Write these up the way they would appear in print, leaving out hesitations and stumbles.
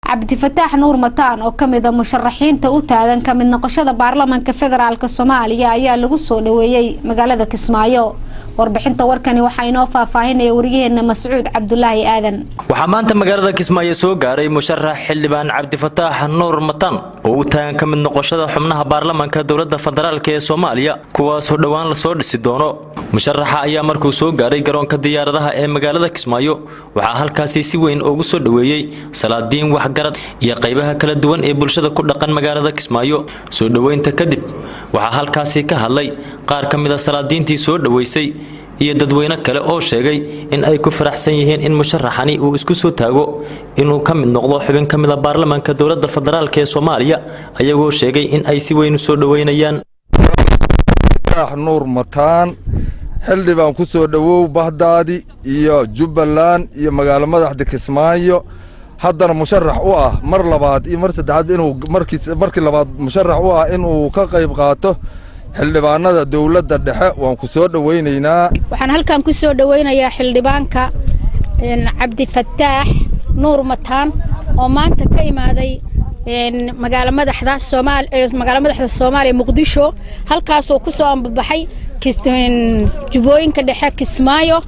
Cabdifataax Nuur Mataan oo kamid a musharaxiinta u taagan kamid noqoshada baarlamaanka federaalka Soomaaliya ayaa lagu soo dhaweeyey magaalada Kismaayo. Warbixinta warkani waxaa inoo faahfaahinaya wariyaheena Mascuud Cabdulaahi Aadan. Waxaa maanta magaalada Kismaayo soo gaaray musharax xildhibaan Cabdifataax Nuur Mataan oo u taagan ka mid noqoshada xubnaha baarlamaanka dowladda federaalk ee Soomaaliya, kuwaasoo dhowaan lasoo dhisi doono. Musharaxa ayaa markuu soo gaaray garoonka diyaaradaha ee magaalada Kismaayo, waxaa halkaasi si weyn ugu soo dhoweeyey salaadiin, waxgarad iyo qaybaha kala duwan ee bulshada ku dhaqan magaalada Kismaayo. Soo dhoweynta kadib, waxaa halkaasi ka hadlay qaar ka mid a salaadiintii soo dhoweysay iyo dadweyne kale oo sheegay in ay ku faraxsan yihiin in musharaxani uu isku soo taago inuu ka mid noqdo xubin ka mid a baarlamaanka dowladda federaalk ee Soomaaliya, ayagoo sheegay in ay si weyn u soo dhoweynayaan. Nuur Mataan, xildhibaan, ku soo dhowow bahdaadi iyo Jubbaland iyo magaalo madaxda Kismaayo. Haddana musharax u ah mar labaad iyo mar saddexaad, inuu markii labaad musharax u ah inuu ka qayb qaato xildhibaanada dowladda dhexe. Waan ku soo dhowaynaynaa. Waxaan halkan ku soo dhowaynayaa xildhibaanka Cabdifataax Nuur Mataan oo maanta ka imaaday magaalo madaxda Soomaaliya, Muqdisho, halkaasoo ku soo ambabaxay Jubbooyinka Dhexe, Kismaayo.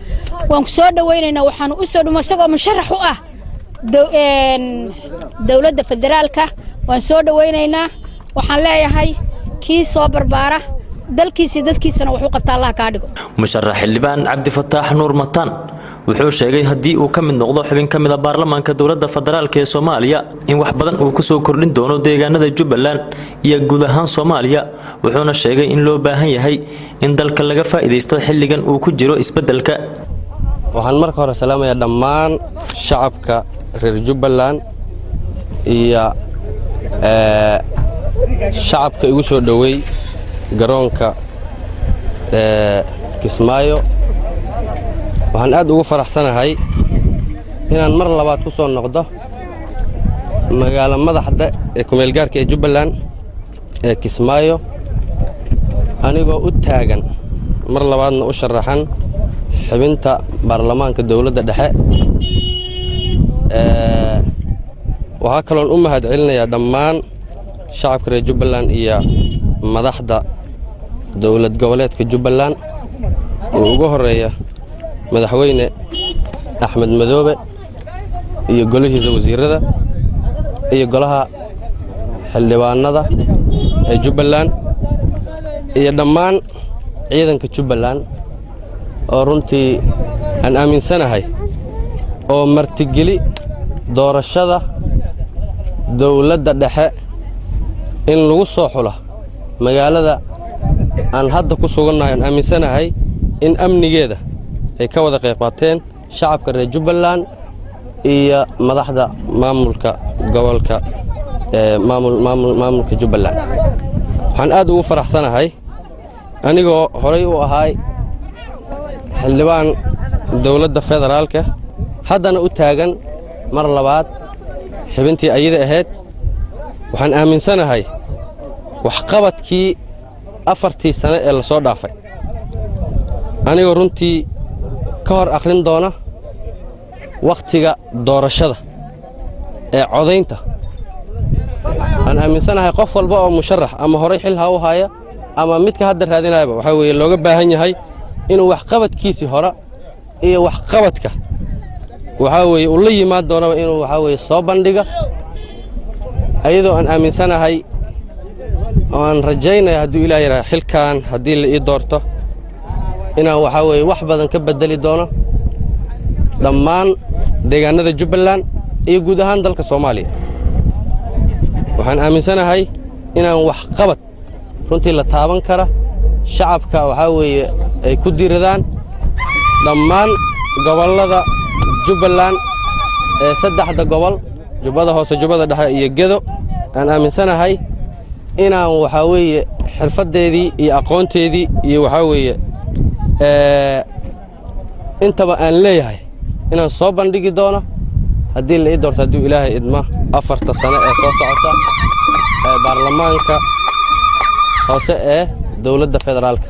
Waan ku soo dhowaynaynaa. Waxaan u soo dhamo isagoo musharax u ah dowladda federaalka. Waan soo dhowaynaynaa. Waxaan leeyahay, kii soo barbaara, dalkiisa, dadkiisana wax u qabta Allah kaa dhigo. Musharax xildhibaan Cabdifataax Nuur Mataan wuxuu sheegay haddii uu ka mid noqdo xubin ka mid a baarlamaanka dowladda federaalk ee Soomaaliya in wax badan uu kusoo kordhin doono deegaanada Jubbaland iyo guud ahaan Soomaaliya. Wuxuuna sheegay in loo baahan yahay in dalka laga faa'iidaysto xilligan uu ku jiro isbeddelka. Waxaan marka hore salaamayaa dhammaan shacabka reer Jubbaland iyo shacabka igu soo dhowey garoonka Kismaayo. Waxaan aad ugu faraxsanahay inaan mar labaad ku soo noqdo magaalo madaxda ee kumeelgaarka ee Jubbaland ee Kismaayo, anigoo u taagan mar labaadna u sharaxan xubinta baarlamaanka dowladda dhexe. Waxaa kaloon u mahad celinayaa dhammaan shacabka reer Jubbaland iyo madaxda dowlad goboleedka Jubbaland, oo ugu horreeya Madaxweyne Axmed Madoobe iyo golihiisa wasiirada iyo golaha xildhibaanada ee Jubbaland iyo dhammaan ciidanka Jubbaland, oo runtii aan aaminsanahay oo martigeli doorashada dowladda dhexe in lagu soo xulo magaalada aan hadda ku sugannahay, aan aaminsanahay in amnigeeda ay ka wada qayb qaateen shacabka reer Jubbaland iyo madaxda maamulka gobolka, maamulka Jubbaland. Waxaan aad ugu faraxsanahay, anigoo horay u ahaay xildhibaan dowladda federaalka, haddana u taagan mar labaad xubintii ayada ahayd, waxaan aaminsanahay waxqabadkii 4-tii sane ee la soo dhaafay, anigoo runtii ka hor akhrin doona wakhtiga doorashada ee codaynta. Waan aaminsanahay qof walba oo musharax ama horay xil ha u haya ama midka hadda raadinayaba, waxaa weeye looga baahan yahay inuu waxqabadkiisii hore iyo waxqabadka waxaa weeye uu la yimaan doonaba inuu waxaa weeye soo bandhiga, ayadoo aan aaminsanahay oo aan rajaynaya, hadduu Ilaah yidhaha, xilkan haddii la ii doorto inaan waxaa weeye wax badan ka beddeli doono dhammaan deegaannada Jubbaland iyo guud ahaan dalka Soomaaliya. Waxaan aaminsanahay inaan waxqabad runtii la taaban kara shacabka waxaa weeye ay ku diiradaan dhammaan gobollada Jubbaland ee saddexda gobol, Jubbada Hoose, Jubbada Dhexe iyo Gedo. Aan aaminsanahay inaan waxaa weeye xirfaddeedii iyo aqoonteedii iyo waxaa weeye intaba aan leeyahay inaan soo bandhigi doono haddii la ii doorto, hadduu Ilaahay idma, 4-ta sano ee soo socota ee baarlamaanka hoose ee dowladda federaalka.